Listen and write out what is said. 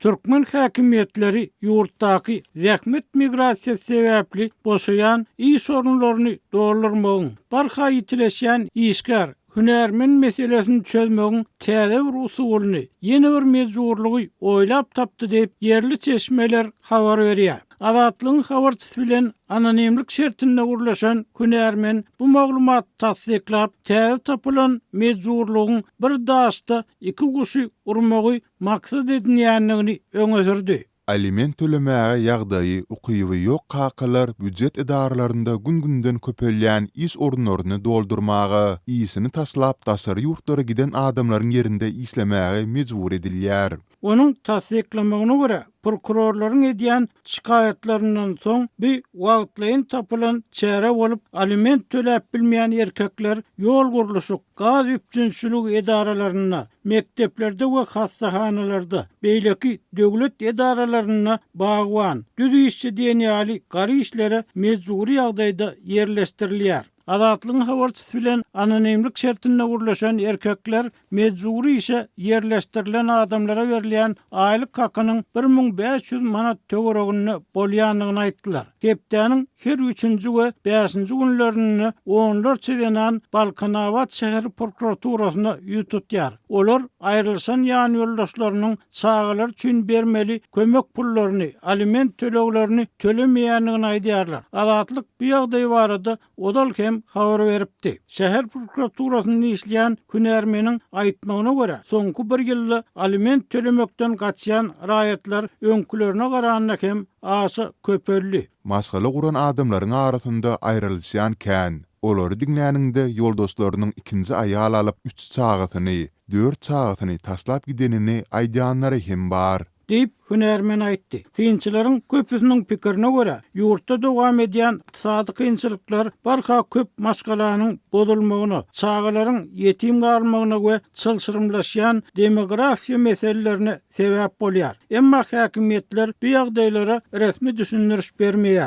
Türkmen häkimiýetleri ýurtdaky zähmet migrasiýasy sebäpli boşaýan iş orunlaryny doldurmagyň, barha ýitileşýän işgär, hünärmen meselesini çözmegiň täze bir usulyny, ýene bir mejburlygy oýlap tapdy diýip, ýerli çeşmeler habar berýär. Azatlygyň habarçysy bilen anonimlik şertinde gürleşen hünärmen bu maglumaty tassyklap, täze tapylan mejburlygyň bir daşda iki guşy urmagy maksat edinýändigini öňe sürdi. Aliment tölemäge ýagdaýy, ukyby ýok kakalar býujet edaralarynda gün-günden köpelýän iş orunlaryny doldurmaga, işini taşlap daşary ýurtlara giden adamlaryň ýerinde işlemäge mejbur edilýär. Onuň tassyklamagyna görä, prokurorlaryň edýän şikaýatlaryndan soň bu wagtlaýyn tapylan çäre bolup, aliment töläp bilmeýän erkekler ýol gurluşyk, gaz üpjünçiligi edaralarynda, mekdeplerde we hassahanalarda, beýleki döwlet edaralarynda bagban, düz işçi diýen ýaly gara işlere mejbury ýagdaýda ýerleşdirilýär. Azatlygyň habarçysy bilen anonimlik şertinde gürleşen erkekler mejbury işe ýerleşdirilen adamlara berilýän aýlyk hakynyň 1500 manat töwereginde bolýandygyny aýtdylar. Hepdäniň her üçünji we bäşinji günlerinde onlarça zenan Balkanabat şäher prokuraturasyna ýüz tutýar. Olar aýrylyşan ýanýoldaşlarynyň çagalary üçin bermeli kömek pullaryny, aliment töleglerini tölemeýändigini aýdýarlar. Azatlyk bu ýagdaý barada ozal hem habar beripdi. Şäher prokuraturasynda işleýän hünärmeniň aýtmagyna görä, soňky bir ýylda aliment tölemekden gaçýan raýatlar öňkülerine garanda hem aşa köpeldi. Maşgala guran adamlaryň arasynda aýrylyşýan kän. Olary diňläniňde ýoldaşlarynyň ikinji aýal alyp, üç çagasyny, dört çagasyny taşlap gidenini aýdýanlary hem bar. Diýip, hünärmen aýtdy. Synçylaryň köpüsiniň pikirine görä, ýurtda dowam edýän ykdysady kynçylyklar barha köp maşgalanyň bozulmagyna, çagalaryň ýetim galmagyna we çylşyrymlaşýan demografiýa meselelerine sebäp bolýar. Emma häkimiýetler bu ýagdaýlara resmi düşündiriş bermeýär.